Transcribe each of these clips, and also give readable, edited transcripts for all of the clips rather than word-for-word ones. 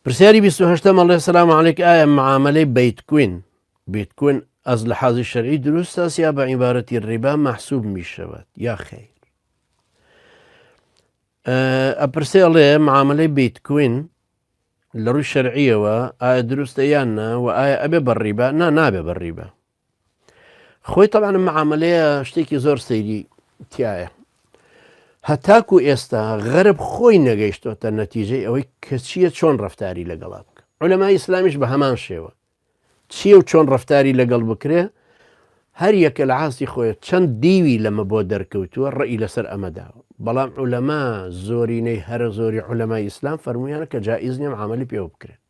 پرسیاری 28 ئەڵێ سلام علیک ئایا معاملەی بیتکوین بیتکوین از لحاظ شرعی درست است یا به عبارت ربا محسوب می شود یا خیر ئەپرسێ ئەڵێ معاملەی بیتکوین لە ڕووی شەرعیەوە ئایا دروستە یان نا و ئایا ئەبێ بەڕیبا نا نابێ بەڕیبا خۆی تەبعەن ئەم معامەلەیە شتێکی زۆر سەیری تایە هەتاکو ئێستا غەرب خۆی نەگەیشتۆتە نەتیجەی ئەوەی کە چییە چۆن ڕفتاری لەگەڵا بکە عولەمای ئیسلامیش بە هەمان شێوە چییە و چۆن ڕفتاری لەگەڵ بکرێ هەر یەکە لە عاستی خۆی چەند دیوی لەمە بۆ دەرکەوتووە ڕێی لەسەر ئەمەداوە بەڵام عولەما زۆرینەی هەرە زۆری عولەمای ئیسلام فەرموویانە کە جائیز نییە معامەلەی پێوە بکرێت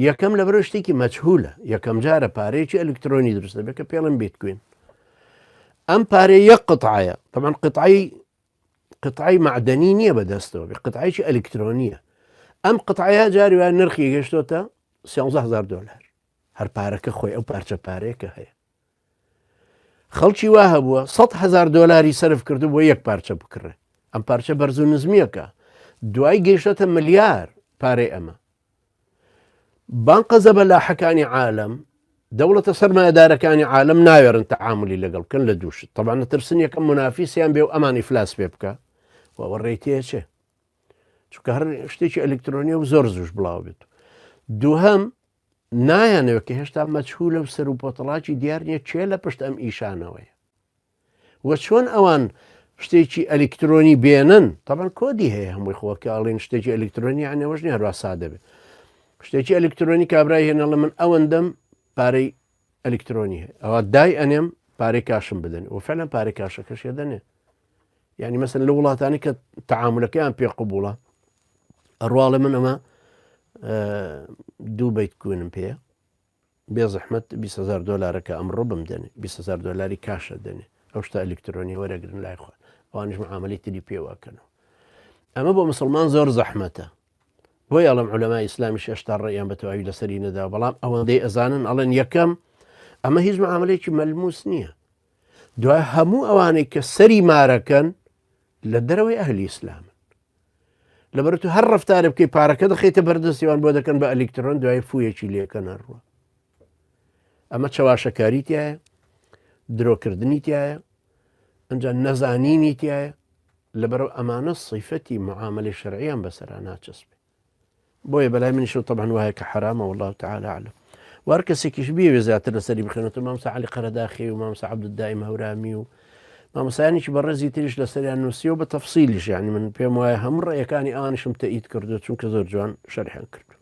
یەکەم لەبەرەوە شتێکی مەجهولە یەکەم جارە پارەیەکی ئەلکترۆنی دروست دەبێت کە پێڵم بیتکوین ئەم پارەیە یەک قطعەیە طبعا قطعی قطعی معدنی نییە بەدەستەوە بێ قطعێکی ئەلکترۆنیە ئەم قطعەیە جاری وایە نرخی گەشتۆتە 13000 دلار هەر پارەکە خۆی ئەو پارچە پارەیەکە هەیە خەڵکی وا هەبووە 100 هزار دۆلاری سەرف کردو بۆ یەک پارچە بکڕێ ئەم پارچە بەرز و نزمیەکە دوای گەیشتە ملیار پارەی ئەمە بانقە زەبەلاحەکانی عالم دەوڵەتە سەرمایەدارەکانی عالم ناوێرن تەعاملی لەگەڵ بکەن لە دووشت طبعا ترسن یەکەم منافیسیان بێ و ئەمان ئیفلاس پێ بکە و ئەوە ڕێی تێچێ چونکە هەر شتێکی ئەلکترۆنیە و زۆر زوش بڵاو بێت دووهەم نایانەوێت کە هێشتا مەجهولە و سەر و پۆتەڵاکی دیار نییە کێ لە پشت ئەم ئیشانەوەیە و چۆن ئەوان شتێکی ئەلیکترۆنی بێنن تەبەن کۆدی هەیە هەمووی خۆکە ئەڵێن شتێکی ئەلیکترۆنی یانەوەش نیە هەروە سادە بێت شتێکی ئەلیکترۆنی کابرای هێنەڵە من ئەوەندەم پارەی ئەلیکترۆنی هەیە ئەوە دای ئەنێم پارەی کاشم بدەن و فعلا پارەی کاشەکەش دەنێ یعنی مەسن لە وڵاتانی کە تعاملەکەیان پێ قوبوڵە ئەڕواڵێ من ئەمە دوو بیت کوێنم پێ بێ زەحمت 20هزار دلارەکە ئەمڕۆ بمدەنێ 20هزار دلاری کاشە دەنێ ئەو شتە ئەلکترۆنی وەرەگرن لای خۆ ئەوانش معاملی تری پێوەکەنەوە ئەمە بۆ مسلمان زۆر زەحمەتە بۆی ئەڵم علەما ئیسلامیش هێشتا ڕێیان بە تەواوی لەسەری نەدا بەڵام ئەوەندەی ئەزانن ئەڵێن یەکەم ئەمە هیچ معاملێکی مەلموس نییە دوای هەموو ئەوانەی کە سەری مارەکەن لە دەرەوەی ئەهلی ئیسلامن لەبەر تو هەر ڕفتارە بکەی پارەکە دەخیتە بەردەستیوان بۆ دەکەن بە ئەلیکترۆن دوای فویەکی لەکەن هەڕوە ئەمە چەواشەکاری تایە درۆکردنی تایە ئەجا نەزانینی تایە لەبەرەوە ئەمانە سیفەتی معاملەی شەرعیان بەسەرا ناچەسپێ بۆیە بەلای منیشەوە تەبعەن وایە کە حەرامە واللە تعالی اعلم و هەر کەسێکیش بیەوێ زیاتر لەسەری بخوێنێتەوە مامۆستا عەلی قەرەداخی و مامۆستا عەبدولدایم هەورامی و مامۆستایانێکی بەڕێزی تریش لەسەریان نووسیوە بە تەفسیلیش یعنی من پێم وایە هەموو ڕێیەکانی ئەوانیشم تەئید کردو چونکە زۆر جوان شەرحیان کردو.